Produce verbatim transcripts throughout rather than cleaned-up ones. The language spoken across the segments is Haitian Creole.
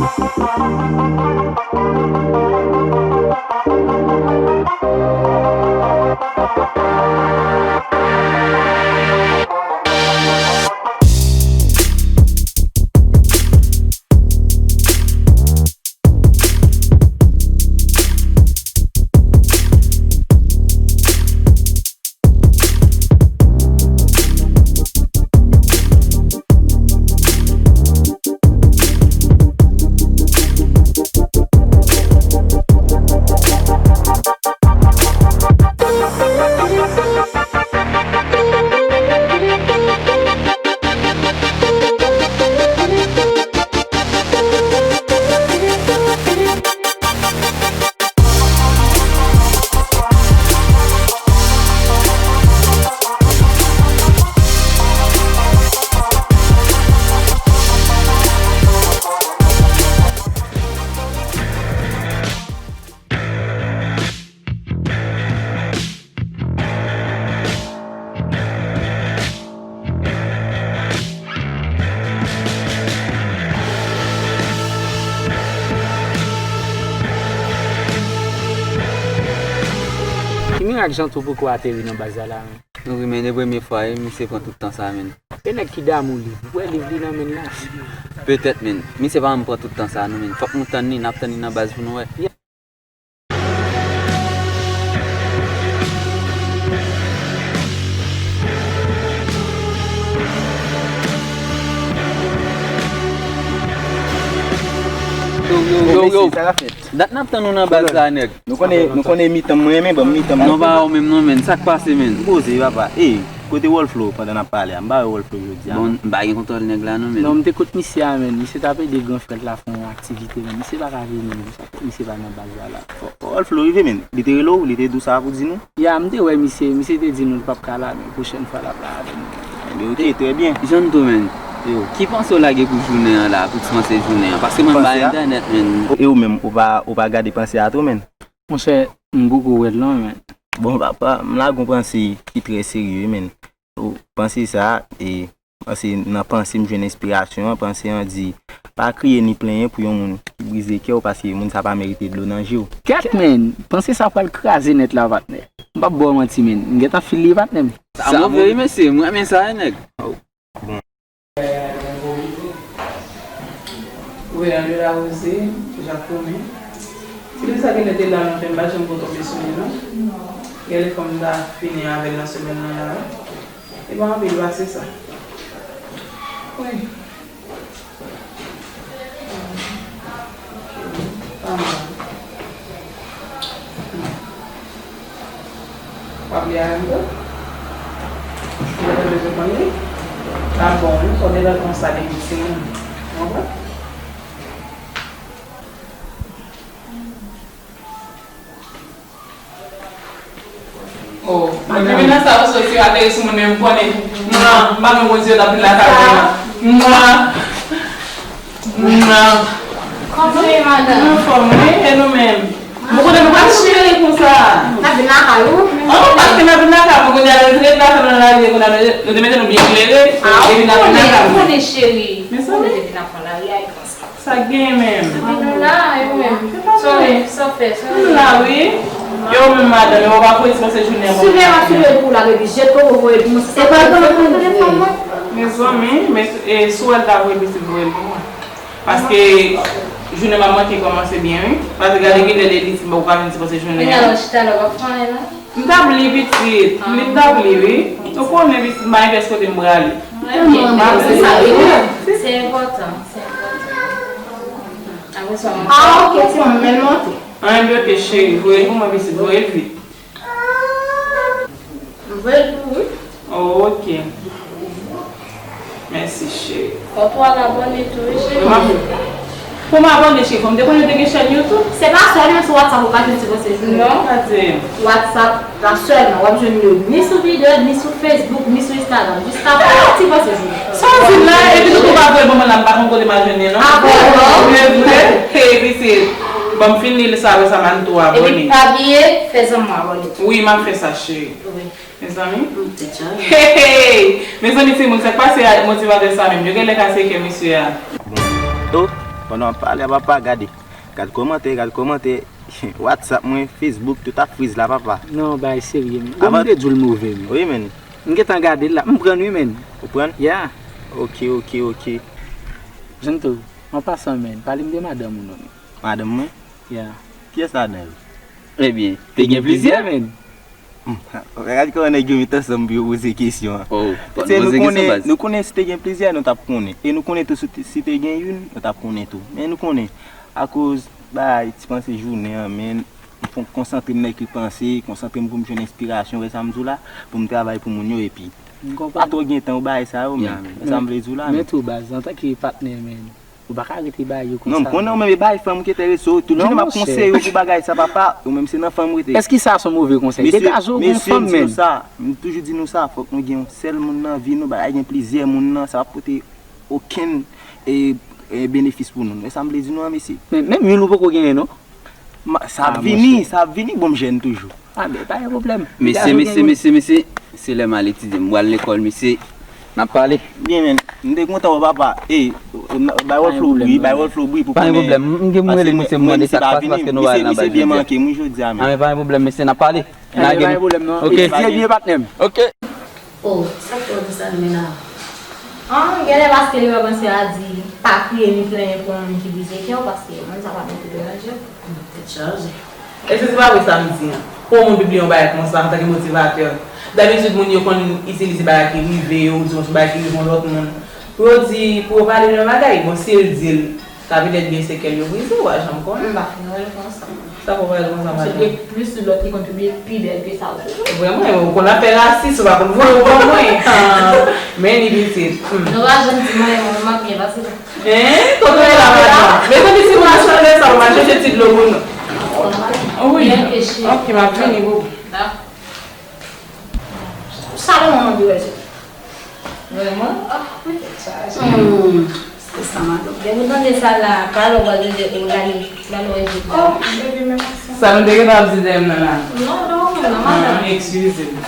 Ki mirak Jeantou poko ateri nan baz la la, men? Wi, men, e premye fwa, e misye pran tout tan sa, men. E nèg ki damou liv, ou wè liv li nan men l la? Petèt, men. Misye pa janm pran tout tan sa, non, men. Fòk nou tann li, n ap tann li nan baz pou nou wè. Yo, yo, yo, yo. Mesye, sa k ap fèt? Dat n ap tann ou nan baz la, nèg. Nou konnen, nou konnen mitan m, mwen renmen, ban m mitan m. Non, pa ou menm non, men. Sa k pase, men? M poze, papa. Ey, kote Wolflo pandan n ap pale a? M pa wè Wolflo jodi a. Bon, m pa gen kontwòl nèg la non, men. Non, m te kot misye a, men. Misye t ap ede gran frè l la fè yon aktivite, men. Misye pa ka vini, men. Sa k fè misye pa nan baz la la? Wolflo rive, men. Li te rele w, li te di w sa pou di nou? Ya, m te wè misye, misye te di nou l p ap ka la, men pwochèn fwa l ap la avè nou. Ebyen, oke, trè byen. Jeantou, men. Yo. Ki panse w lage pou jounen an la, pou ti panse jounen an? Paske mwen m pa entènèt, men. E ou menm, ou pa, ou pa gade panse a tou, men? Monchè, m poko wè l non, men. Bon, papa, m lage yon panse ki trè serye, men. Ou panse sa, e, panse nan panse m jwenn enspirasyon an, panse an di, pa kriye ni plenyen pou yon moun ki brize kè w, paske moun sa pa merite dlo nan je w. Kèt, men, panse sa pral kraze nèt la, patnè. M p ap ba w manti, men. M gentan fil li, patnè m. Sa move, wi, mesye. M renmen sa, wi, nèg. Bon. Gouvènè de la Rosée, Jacques Romain. Ti mesye sa genlè te la lontan, m pa janm ko tonbe sou li non. Genlè fò m ta fini avè l nan semèn nan la wi. E pa anpil pase sa. Wi. Pa mal. W ap li avè m tou? Ou gentan bezwen konn li? L ap bon wi, fò w gentan konn sa depi timoun. Ou konprann? Oh, mwen menm nan sa ou soti ateri sou mwen menm konnen. Mwa, m pa menm Bondye t ap vin lakay mwen. Mwa. Mwa. Kòman w ye, madanm? Anfòm, wi, e nou menm? Mwen konnen nou pa cheri konsa. N ap vin lakay ou? An, nou pa t vin, n ap vin lakay mwen kounye a, nou te ret lakay nou nan lari kounye a, nou te mete nou byen klere, epi n ap vin lakay mwen. Ou konnen cheri. Mezanmi. Ou te vin ap pran lari a, e konsa. Sa k genyen menm? Epi nou la, e ou menm? Sa w fè, sa w fè? M la wi. E ou menm madanm, e w pa voye ti panse jounen an ban mwen? Silvera, Silvera pou la, baby, jèt koko voye pou mwen, se sa. E pa l konn telefòn mwen? Mezanmi, men, e, si w wè l ta voye pitit voye l pou mwen. Paske jounen m ap manke kòmanse byen wi. Paske gade kilè l ye li di m ou pa vin ti panse jounen an. Kounye a la w chita la w ap fè anyen non? M t ap li pitit, m li m t ap li wi. Ou konnen pitit m pa gen pyès kote m prale. Mwen byen, men se sa wi. Se enpòtan, se enpòtan. Apre sa, mwen... Ah, ok, ti manmi, men l monte. Anyen bloke cheri, voye l pou mwen pitit, voye l vit. M voye l pou ou wi. Oh, ok. Mèsi, cheri. Fò tou al abòne tou, wi, cheri. Mwen, pou m abòne, cheri, fò m te konnen te gen chèn YouTube. Se pa sèlman sou WhatsApp ou ka jwenn Ti Panse Jounen. Non. Gade. WhatsApp la sèlman, w ap jwenn yo ni sou Viber, ni sou Facebook, ni sou Instagram. Jis tape Ti Panse Jounen. Sa w di la, epi nou tou pa voye ban mwen la, m pa konn kote m al jwenn li, non. Abòne. E vre? Hey, pitit. Bon, m fin li sa, apre sa, m ann tou abòne. Epi pa bliye, fè zanmi w abòne tou. Wi, m ap fè sa, cheri. Wi. Mezanmi. Hey, hey! Mezanmi, timoun, sa k pase a motivatè sa menm? Yo genlè kase kè mesye a. Oh, Pandan w ap pale a papa, gade. Gad kòmantè, gad kòmantè. WhatsApp mwen, Facebook, tout ap friz la, papa. Non, bagay serye, men. Bon, m te di w l move, men. Wi, men. M gentan gade l la. M pran l, wi, men. Ou pran l? Ya. Ok, ok, ok. Janto, an pasan, men, pale m de madanm ou non, men. Madanm mwen? Ya. Kiyès ladan yo? Ebyen, te gen plizyè, men. Hmm. Gad kòman nèg yo met ansanm pou yo poze kesyon an. Oh, nou konnen, nou konnen si te gen plizyè, nou t ap konnen. E nou konnen tou si te, si te gen youn, nou t ap konnen tou. Men nou konnen, akoz bagay ti panse jounen an, men m fon konsantre m nan ekri panse, konsantre m pou m jwenn enspirasyon, wè sa m di w la, pou m travay pou moun yo, epi pa twò gen tan ou bagay sa yo, men, wè sa m vle di w la, men. Men tou, baz, antanke patnè, men. Ou pa ka rete bay yo konsa. Non, m konnen w menm e bay fanm ou ki enterese w. Tout jounen m ap konseye w pou bagay sa, papa. Ou menm se nan fanm ou rete. Èske sa se yon move konsèy? Degaje w, gon fanm, men. Mesye, m di nou sa. M toujou di nou sa. Fòk nou gen yon sèl moun nan vi nou. Bagay gen plizyè moun nan. Sa p ap pote okenn, e, e, benefis pou nou. Men sa m vle di nou an, mesye. Men, menm youn ou poko genyen, non? Ma, sa ap vini, sa ap vini, bon, m jèn toujou. A, men pa gen pwoblèm. Mesye, mesye, mesye, mesye, se lè m al etidye. M pral lekòl, mesye. N ap pale. Byen, men, m te kontan wè papa. Ey, bay Wolf Lobri, bay Wolf Lobri pou konnen. Pa gen pwoblèm. M gen pou m rele misye, m mande sa k pase, paske nou pa al nan bal jodi a. A, men pa gen pwoblèm, mesye, n ap pale. N a gen. Pa gen pwoblèm, non. Ok. Etidye byen, patnè m. Ok. Oh, sa k fè w di sa, Limena? Ah, genlè paske li wè panse a di pa kriye ni plenyen pou yon moun ki brize kè w, paske moun sa pa bon pou deranje w. Tèt chaje. Èske se pa vre sa m di an? Pou yon moun pibliye yon bagay konsa antanke motivatè, dabitid moun yo konn itilize bagay ki rive yo, oubyen yon bagay ki rive yon lòt moun. Pou yo di, pou yo pale de yon bagay, bon, si l di l, sa petèt gen sekèl yo brize, w a janm konnen. M pa fin wè l konsa. Sa fè w pa wè l konsa, madanm? Paske gen plis lòt ki konn pibliye pi bèl ke sa yo toujou. Vrèman, ou konn afè rasis, ou pa konn voye w ban mwen. Ah, men li pitit. Hmm. Nou pa janm di mwen, mwen, m ap byen pase. Hein? Kote w ye la, madanm? Mezanmi, si nou pa chanje sa, ou pa chanje ti dlo pou nou. Wi. Ok, m ap vini, boo. Dakò. Sa bon, mwen, mwen, mwen, Vrèman? Ah, wi, tèt chaje. Hmm, se sa, madanm. Depi w tande sa la, pa lè w pral di, ou gade, gade w di. Oh, baby, men pa sa. Sa nou te gentan ap di dèyè m nan la? Non, non, non, madanm. Ah, eskize m.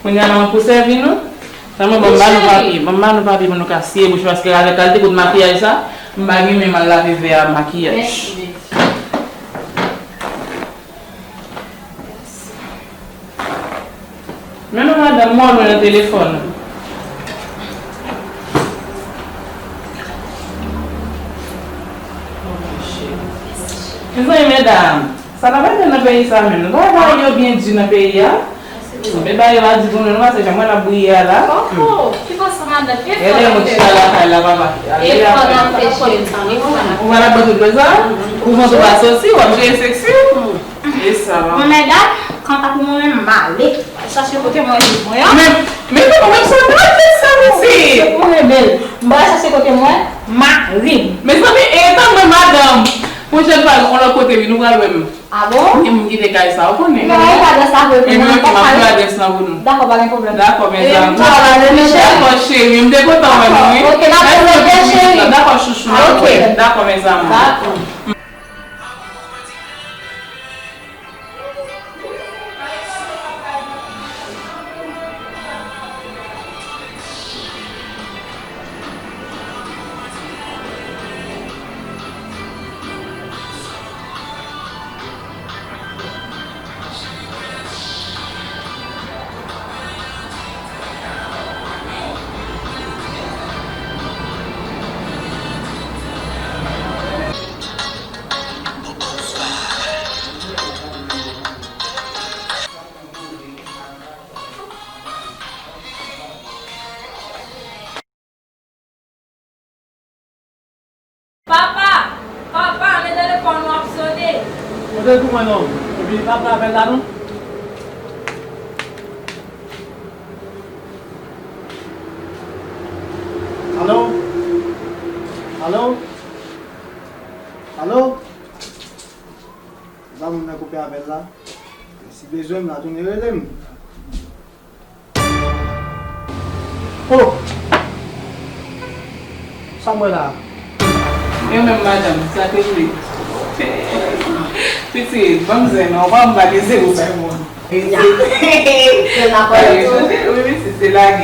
Kounye a la, mwen pou sèvi nou. Sèlman, ban m ba nou papye, ban m ba nou papye pou nou ka siye bouch, paske avèk kalite kout makiyaj sa, m pa gen men m al lave vè a makiyaj. Mèsi, baby. Men non, madanm, mwen lwen nan telefòn. Mezanmi, medam, sa n ap regle nan peyi sa menm? Nou pa wè bagay yo byen di nan peyi a? Men bagay yo la di pou nou, nou pa se jan mwen ap briye a la. Kòkò, ki konsa, madanm? Gade yon chita lakay la, papa. Efò n ap fè, cheri. Ou pa la bò tout lè sa? Ou vant ou pa soti, w ap jere seksi? E sa la. Bon, medam, kanta pou mwen menm, m ale. Chache kote mwen, mwen an. Men, men, men, men, sa, men, men, sa, men, se. Mwen rebèl. M pral chache kote mwen, mari m. Mezanmi, e, tann mwen, madanm. Pwochèn fwa, yon lòt kote, wi, nou pral wè m. Ah bon? Gen moun ki te kay sa, ou konnen. Non, e pa adrès la pou nou. E mwen ki m ap fè adrès lan pou nou. Dakò, pa gen pwoblèm. Dakò, mezanmi. Dakò, cheri, m te kontan wè nou, wi. Ok, n ap wè, cheri. Dakò, chouchou. Ok. Dakò, mezanmi. Dakò. Papa! Papa, men telefòn ou ap sone. Kote pou mwen non? Epi pa pran apèl la non? Alo? Alo? Alo? Sa moun nan koupe apèl la? Si bezwen m la, tounen rele m. Oh! Sa m wè la? E ou menm, madanm, sa te vle? Pitit, ban m zen non, ou pa wè m pa gen zewo bay moun. Wi, pitit, se lage.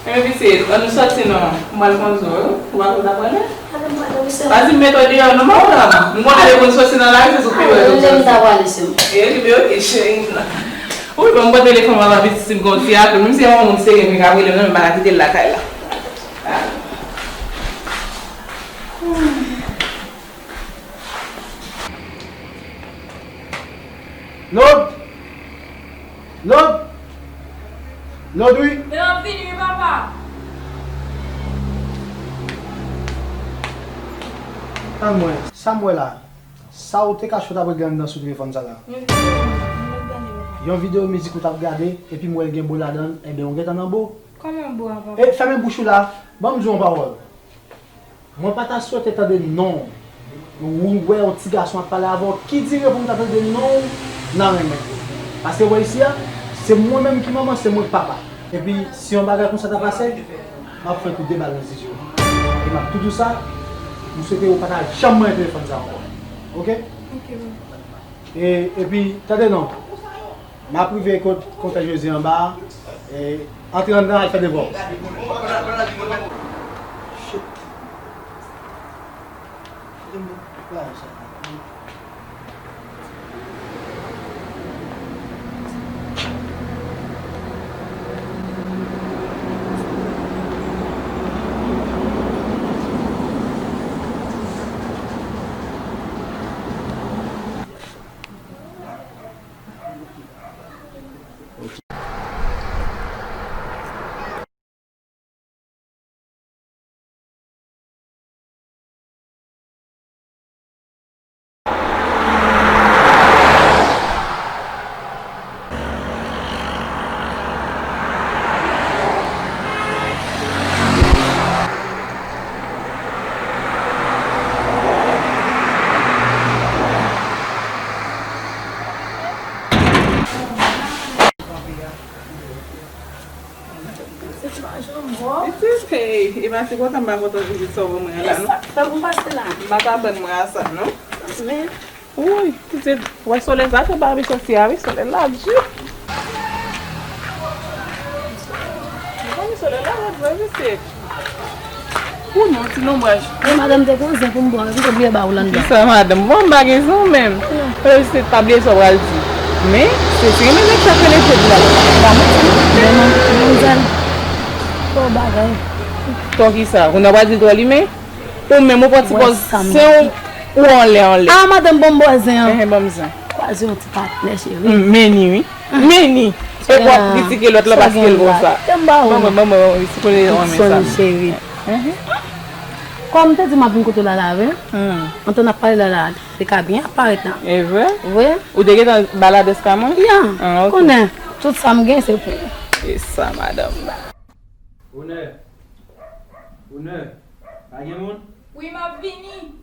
Men pitit, ann nou sòti non, m pral kondwi w, ou pa konn sa pale? Pa di m met w deyò non, madanm. M konn telefòn soti nan lari, se sou pi wè. Lè m ta pale sou. E, li, ok, cheri. Wi, bon, m pran telefòn mwen la, pitit, si m gon ti apèl, menm si se yon moun serye, m ka rele, men m pa ka kite l lakay la. Lòd! Lòd! Lòd, wi! Men m ap vini, wi, papa! Tann mwen, sa m wè la, sa w te ka sot ap regle anndan sou telefòn sa la? Yon videyo, yon videyo mizik ou t ap gade, epi m wè l gen bo ladan l, enben, ou gentan nan bo. Kòman bo a, papa? E, fèmen bouch ou la, ban m di w yon pawòl. Mwen pa ta swete tande non w. Ou wè yon ti gason ap pale avè w, ki dire pou m ta tande non w nan renmen? Paske w wè isi a, se mwen menm ki manman, se mwen k papa. Epi, si yon bagay konsa ta pase, m ap fè tou de bal nan zizi w. E m ap tou di w sa, m swete ou pa ta janm manyen telefòn sa ankò. Oke? Oke, papa. E, epi, tande non. M ap rive kot, kote Jezi anba a, e, antre anndan, al fè devwa w. Shit. Pitit, hey, e pa ti kontan m pa kontan vizit sa w ban mwen an la, non? Sa fè pou m pase la. M pa t atann mwen a sa, non. Men. Woy, pitit, wè solèy sa fè pa anvi soti a, wi, solèy la di. Mezanmi, solèy la rèd vre, pitit. Ou non, ti lonbraj. Wi, madanm te pran zen pou m bwè, epi te bliye ba ou l anndan. Kisa, madanm? Bon, m pa gen zen menm. Fè se pa bliye sa w pral di. Men, se, se yon nèg k ap rele Jod la. Pa manti, non. Vrèman, manzèl. Twò bagay. Twò kisa? Ou nan pral di twò limen? Ou menm, ou pran ti pòz zen w, ou anlè, anlè. Ah, madanm, ban m bwè zen an. Enhen, ban m zen. Kwaze yon ti patnè, cheri. Mm, men ni, wi. Men ni. E w ap kritike lòt la paske l konsa. Ban mwen, ban mwen, ban mwen, si konnen w renmen sa. Cheri. Kòm m te di m ap vin kote w la la, wi. Antan n ap pale la la, te ka byen ap parèt la. E vre? Vre. Ou te gentan ba l adrès kay mwen? Ya. Ah, ok. Konnen, tout sa m gen se pou ou. E sa, madanm. Onè. Onè. Pa gen moun? Wi, m ap vini.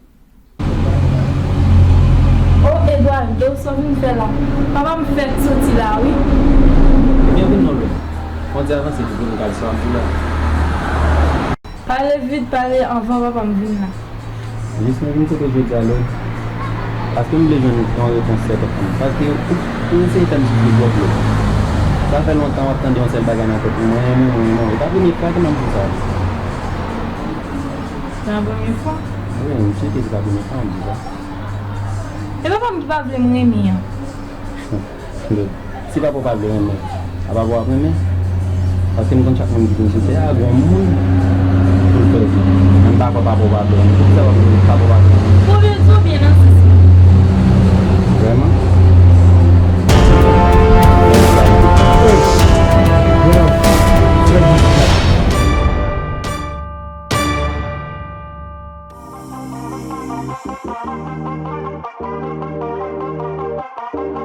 O Eduardo, sa w vin fè la? Papa m fèk soti la, wi. Ebyen, vin non, Lou. Fò n di avanse pou nou gad sa w ap di la. Pale vit, pale anvan papa m vin la. Jis mwen vin kote w jodi a, Lou. Paske m vle jwenn yon repons sèten pou mwen. Paske ou, ou eseye fè m soufri twòp, Lou. Sa fè lontan w ap tande yon sèl bagay nan tèt ou, mwen renmen w, mwen renmen w. E pa premye fwa ke m ap di sa. Se yon premye fwa? Wi, m swete se pa premye fwa m di sa. E papa m ki pa vle m renmen an. Lou, si papa w pa vle renmen, a papa w ap renmen? Paske m konn chak moun ki vin sou tè a, gon moun pou l fè vi. Menm papa w pa vle renmen. Poukisa papa w pa vle renmen? Ou vle di w byen nan sans lan. Vrèman?